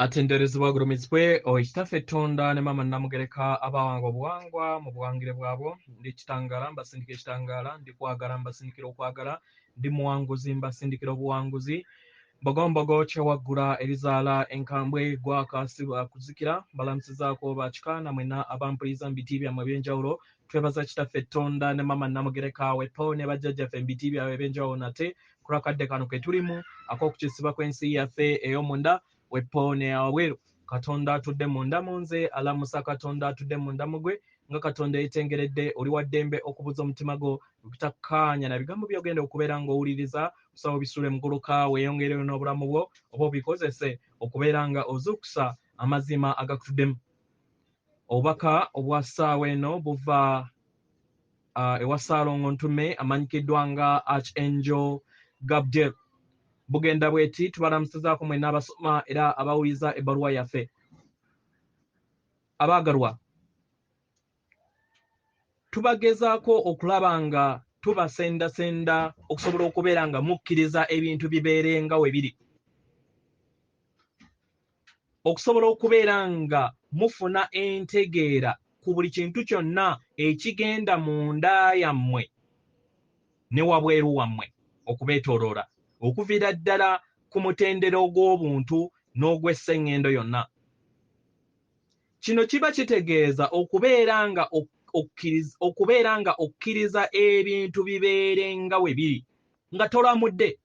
Atenderezebwa agulumizibwe oyo Kitaffe Ttonda ne Maama Nnamugereka abawanga obuwangwa mu buwangire bwabwo. Ndi kitangaala mbasindikira ekitangaala, ndi kwagala mbasindikira okwagala, ndi muwanguzi mbasindikira obuwanguzi. Mbogombogo kyewaggula erizaala enkambwe gwaka si kuzikira. Mbalamusizaako bakika na mwenna abampuliriza mu biti byammwe eby'enjawulo. Twebaza Kitaffe Ttonda ne Maama Nnamugereka wepo ne bajjajjaffe mu biti byabwe eby'enjawulo nate ku lw'akadde kano ke tulimu ak'okukyusibwa kw'ensi yaffe ey'omunda wepo ne wabweru. Katonda atudde munda mu nze alamusa Katonda atudde munda mu gwe nga Katonda yeetengeredde. Oli wa ddembe okubuza omutima gwo obutakkaanya na bigambo by'ogenda okubeera ng'owuliriza. Kusaba obisuule muguluka weeyongereyo n'obulamu bwo oba obikozese okubeera nga ozuukusa amazima agakutuddemu. Obubaka obwa ssaawa eno buva ewa Ssaalongo Ntume amanyikiddwa nga Archangel Gabriel. Bugenda bweti: tubalamusizaako mwenna abasoma era abawuliriza ebbaluwa yaffe. Abaagalwa, tubagezaako okulaba nga tubasendasenda okusobola okubeera nga mukkiriza ebintu bibeere nga we biri, okusobola okubeera nga mufuna entegeera ku buli kintu kyonna ekigenda munda yammwe ne wabweru wammwe okubeetooloola, okuviira ddala ku mutendera ogw'obuntu n'ogw'esseŋŋendo yonna. Kino kiba kitegeeza okubeera nga okkiriza ebintu bibeere nga we biri nga tolamudde.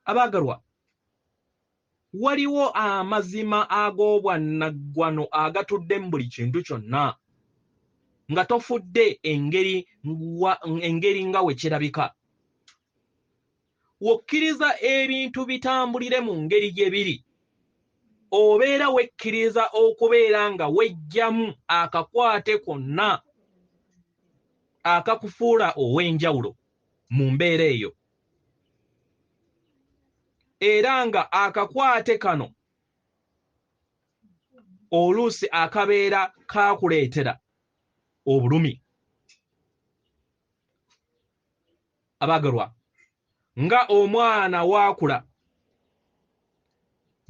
Abaagalwa, waliwo amazima ag'obwannaggwano agatudde mu buli kintu kyonna nga tofudde engeri nga we kirabika. W'okkiriza ebintu bitambulire mu ngeri gye biri, obeera wekkiriza okubeera nga weggyamu akakwate konna akakufuula ow'enjawulo mu mbeera eyo. Era nga akakwate kano oluusi akabeera kakuleetera obulumi. Abaagalwa, nga omwana waakula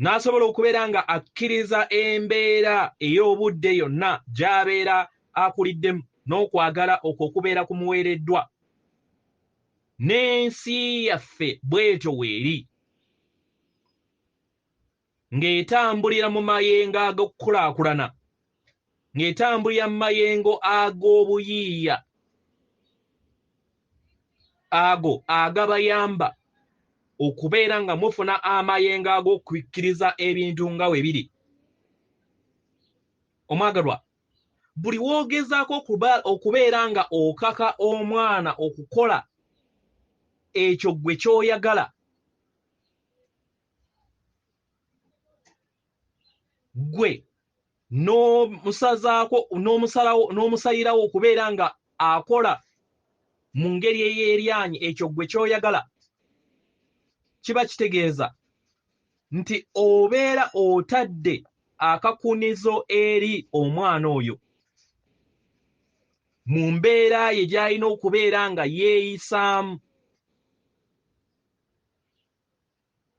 n'asobola okubeera nga akkiriza embeera ey'obudde yonna gy'abeera akuliddemu n'okwagala okwo okubeera kumuweereddwa, n'ensi yaffe bw'etyo weeri ng'etambulira mu mayengo ag'okukulaakulana, ng'etambulira mu mayengo ag'obuyiiya ago agabayamba okubeera nga mufuna amayengo ag'okukkiriza ebintu nga we biri. Omwagalwa, buli w'ogezaako okubeera nga okaka omwana okukola ekyo ggwe ky'oyagala, ggwe n'omusazaako, n'omusalawo, n'omusalirawo okubeera nga akola mu ngeri ey'eryanyi ekyo ggwe ky'oyagala, kiba kitegeeza nti obeera otadde akakunizo eri omwana oyo mu mbeera ye gy'alina okubeera nga yeeyisaamu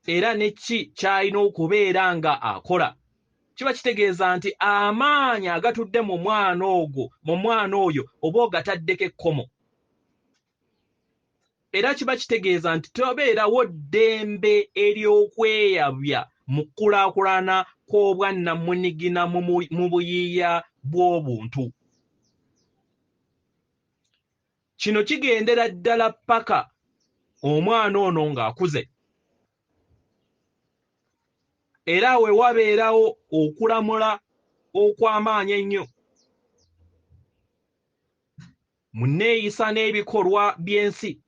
era ne ki ky'alina okubeera nga akola. Kiba kitegeeza nti amaanyi agatudde mu mwana ogwo, mu mwana oyo oba ogataddeko ekkomo. Era kiba kitegeeza nti tobeerawo ddembe ery'okweyabya mu kukulaakulana kw'obwannamunigina mu buyiiya bw'obuntu. Kino kigendera ddala ppaka omwana ono ng'akuze. Era we wabeerawo okulamula okw'amaanyi ennyo mu nneeyisa n'ebikolwa by'ensi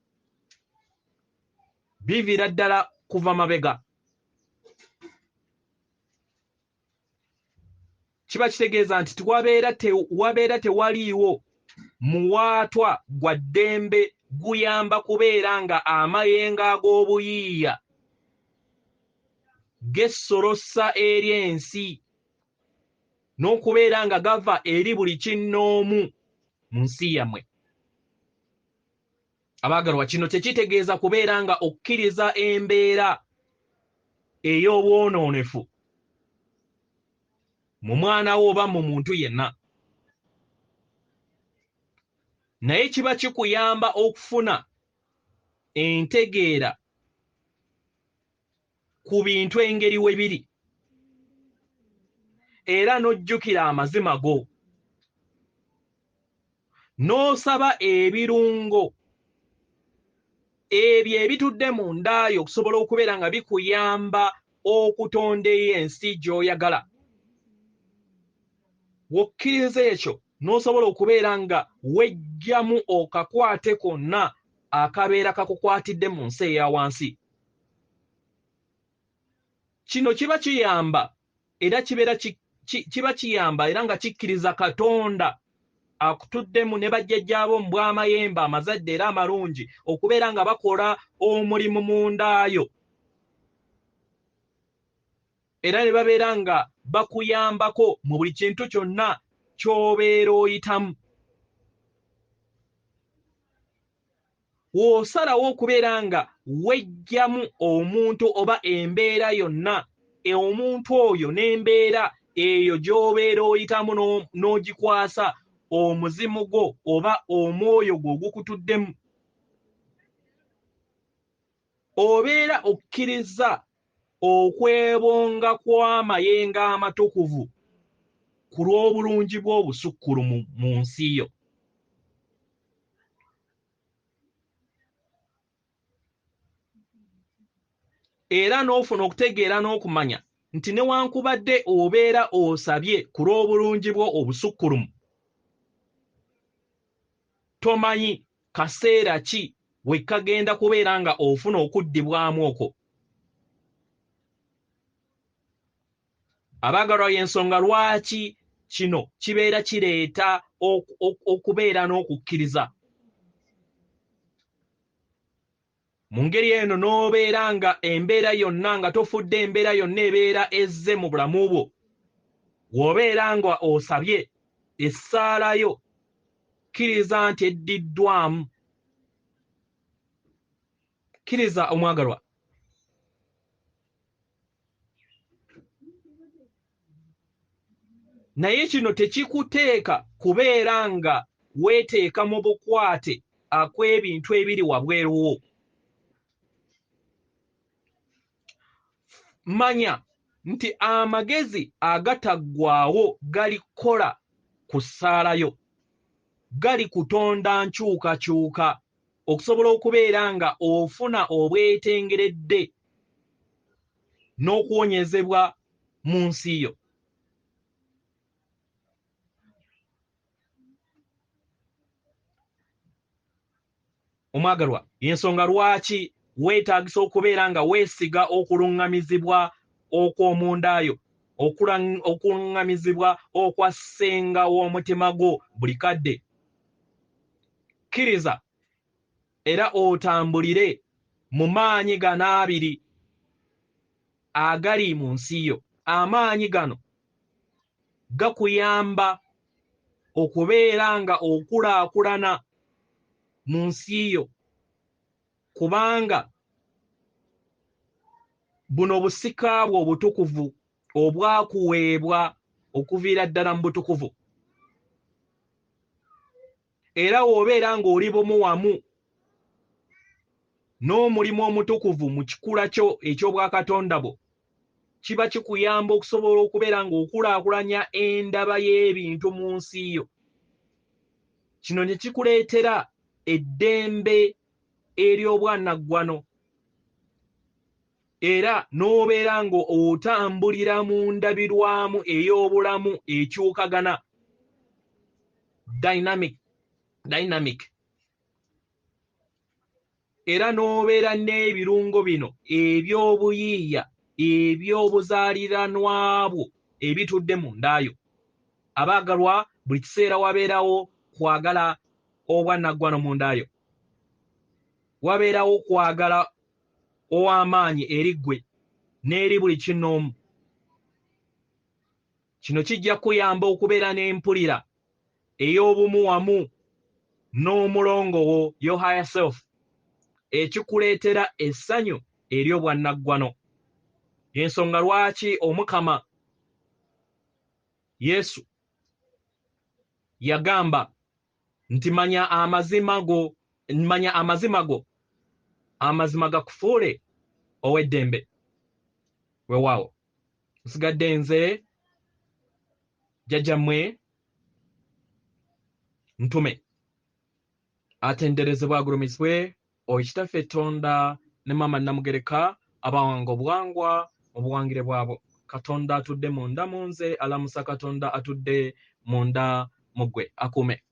biviira ddala kuva mabega. Kiba kitegeeza nti wabeera tewaliiwo muwaatwa gwa ddembe guyamba kubeera nga amayengo ag'obuyiiya gessolossa eri ensi n'okubeera nga gava eri buli kinnoomu mu nsi yammwe. Abaagalwa, kino tekitegeeza kubeera nga okkiriza embeera ey'obwonoonefu mu mwana wo oba mu muntu yenna. Naye kiba kikuyamba okufuna entegeera ku bintu engeri we biri, era n'ojjukira amazima go, n'osaba ebirungo ebyo ebitudde mu ndaayo okusobola okubeera nga bikuyamba okutonda ensi gy'oyagala. W'okkiriza ekyo n'osobola okubeera nga weggyamu okakwate konna akabeera kakukwatidde mu nsi eya wansi. Kino kiba kiyamba era kibeera kiba kiyamba era nga kikkiriza Katonda akutuddemu ne bajjajjaabo mu bw'amayembe amazadde era amalungi okubeera nga bakola omulimu mu ndaayo, era ne babeera nga bakuyambako mu buli kintu kyonna ky'obeera oyitamu. W'osalawo okubeera nga weggyamu omuntu oba embeera yonna, omuntu oyo n'embeera eyo gy'obeera oyitamu n'ogikwasa omuzimu gwo oba omwoyo gwo ogukutuddemu, obeera okkiriza okwebonga kw'amayengo amatukuvu ku lw'obulungi bw'obusukkulumu mu nsi yo. Era n'ofuna okutegeera n'okumanya nti newankubadde obeera osabye ku lw'obulungi bwo obusukkulumu, tomanyi kaseera ki we kagenda kubeera nga ofuna okuddibwamu okwo. Abaagalwa, y'ensonga lwaki kino kibeera kireeta okubeera n'okukkiriza. Mu ngeri eno n'obeera nga embeera yonna, nga tofudde embeera yonna ebeera ezze mu bulamu bwo, w'obeera nga osabye essaala yo, kkiriza nti eddiddwamu. Kkiriza omwagalwa. Naye kino tekikuteeka kubeera nga weeteeka mu bukwate akw'ebintu ebiri wabweru wo. Manya nti amagezi agataggwaawo galikola ku ssaala yo, gali kutonda nkyukakyuka okusobola okubeera nga ofuna obwetengeredde n'okuwonyezebwa mu nsi yo. Omwagalwa, y'ensonga lwaki weetaagisa okubeera nga weesiga okuluŋŋamizibwa okw'omunda yo, okuluŋŋamizibwa okwa ssenga w'omutima gwo buli kadde. Kkiriza era otambulire mu maanyi gano abiri agali mu nsi yo. Amaanyi gano gakuyamba okubeera nga okulaakulana mu nsi yo, kubanga buno busika bwo obutukuvu obwakuweebwa okuviira ddala mu butukuvu. Era w'obeera ng'oli bumu wamu n'omulimu omutukuvu mu kikula kyo eky'obwakatonda bwo, kiba kikuyamba okusobola okubeera ng'okulaakulanya endaba y'ebintu mu nsi yo. Kino ne kikuleetera eddembe ery'obwannaggwano, era n'obeera ng'otambulira mu ndabirwamu ey'obulamu ekyukagana, dynamic. Era n'obeera n'ebirungo bino eby'obuyiiya eby'obuzaaliranwa bwo ebitudde mu ndaayo. Abaagalwa, buli kiseera wabeerawo kwagala obwannaggwano mu ndaayo, wabeerawo kwagala ow'amaanyi eri ggwe n'eri buli kinnoomu. Kino kijja kuyamba okubeera n'empulira ey'obumu wamu n'omulongo wo, your higher self, ekikuleetera essanyu ery'obwannaggwano. Y'ensonga lwaki Omukama Yesu yagamba nti manya amazima go, manya amazima go, amazima gakufuule ow'eddembe. Weewaawo nsigadde nze jjajjammwe Ntume, atenderezebwa agulumizibwe oyo Kitaffe Tonda ne Maama Namugereka abawanga obuwangwa mu buwangire bwabwo. Katonda atudde munda mu nze alamusa Katonda atudde munda mu ggwe akuume.